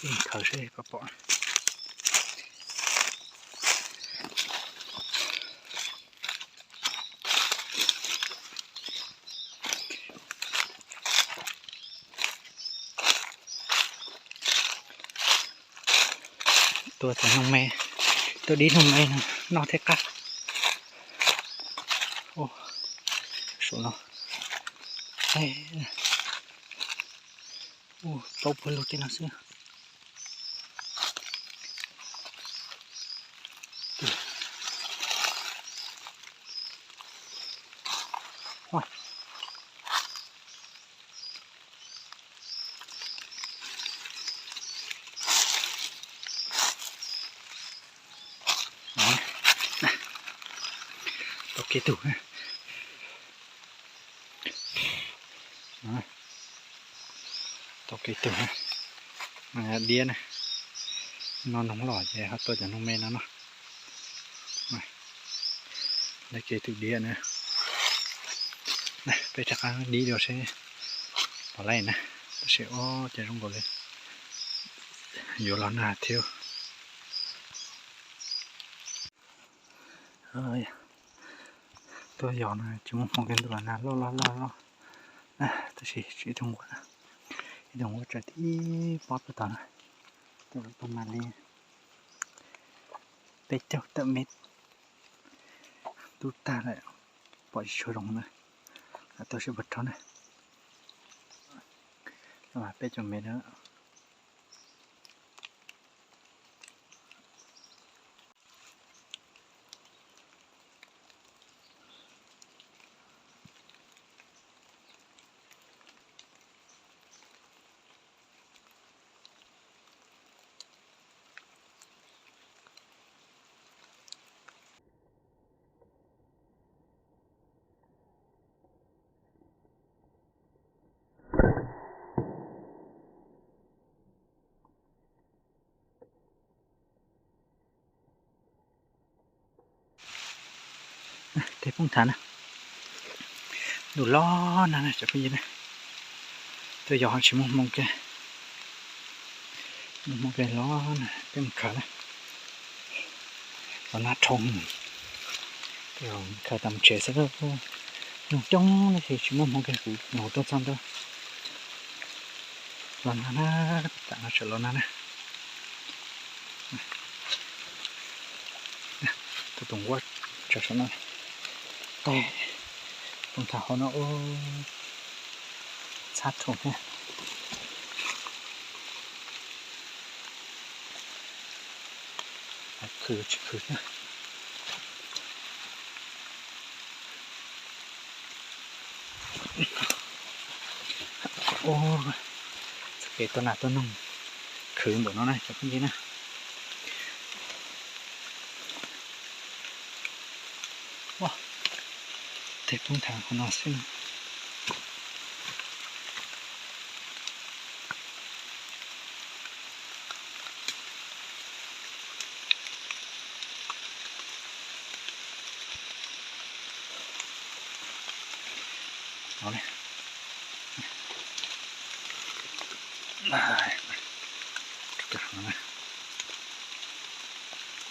Khaws seb puas pom. Tua cov noog me, tua dib noog me no noj thiab qab. Saum no, plaub pawg lug tej no xwb. Tau kev tug, tau kev tug, diab na, noj noog loj ces ho tua cov noog me no no. Tau kev tug diab na. Peb rov qab dib dua seb pom lawm na, tab sis ob ces zoo nkaus li yuav los nag thiab. Tuaj yos no tsis muaj hmoo kiag ntuj los nag loj loj loj loj, tab sis tsis ib tug nquab, ib tug nquab tsaws tib pob tuaj tod na, tuaj mas li peb caug tawm mev, ntub tag lawm, pom tsis tshua zoo na, tuaj seb puas raug na, peb caug mev na. Tej poob thav na, ntuj los nag na cov phooj ywg na, tuaj yos ho tsis muaj hmoo kiag, muaj hmoo kiag los na peb mus khaws na, los nag dhau, khaws tas mus tsev xwb, noog coob tab sis tsis muaj hmoo kiag kuv mus tuaj txog ntua, los nag na, tam no tseem los nag na. Tus tus nquab tso saum no, poob thav hauv no, txhab rhuav thiab. Khwv tsis khwv thiab. Txoj kev tua nas tua noog khwv npaum no na cov phooj ywg na. Tej poob thav qhov no xwb.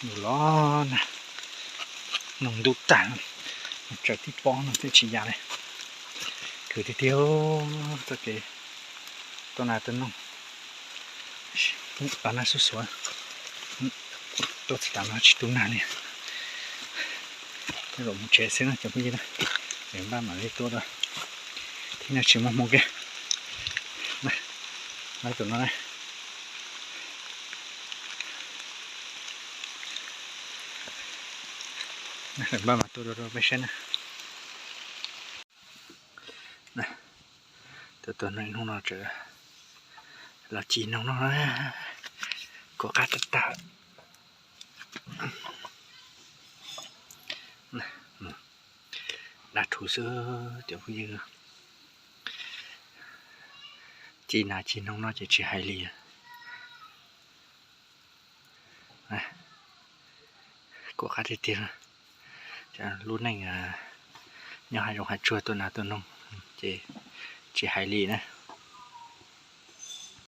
Ntuj los nag, noog ntub tag, tsaws tib pob no twb tsis ya li. Khwv tiag tiag, txoj kev tua nas tua noog, los nag xuj xuav, tuaj txog tam no tsis tu nag li. Tej zaum mus tsev xwb na cov phooj ywg na, es npaj mam li tuaj dua, thib no tsis muaj hmoo kiag. Npaj tus no na, npaj mam tuaj dua rau peb saib na. Tuaj tuaj hnub no tseem los ci noog no, kuv qab tag tag. Dab rhuv xwb cov phooj ywg, ci nas ci noog no ces tsis hais li. Kuv qab tiag tiag, lub neej nyob hav zoov hav tsuag tua nas tua noog ces tsis hais li na.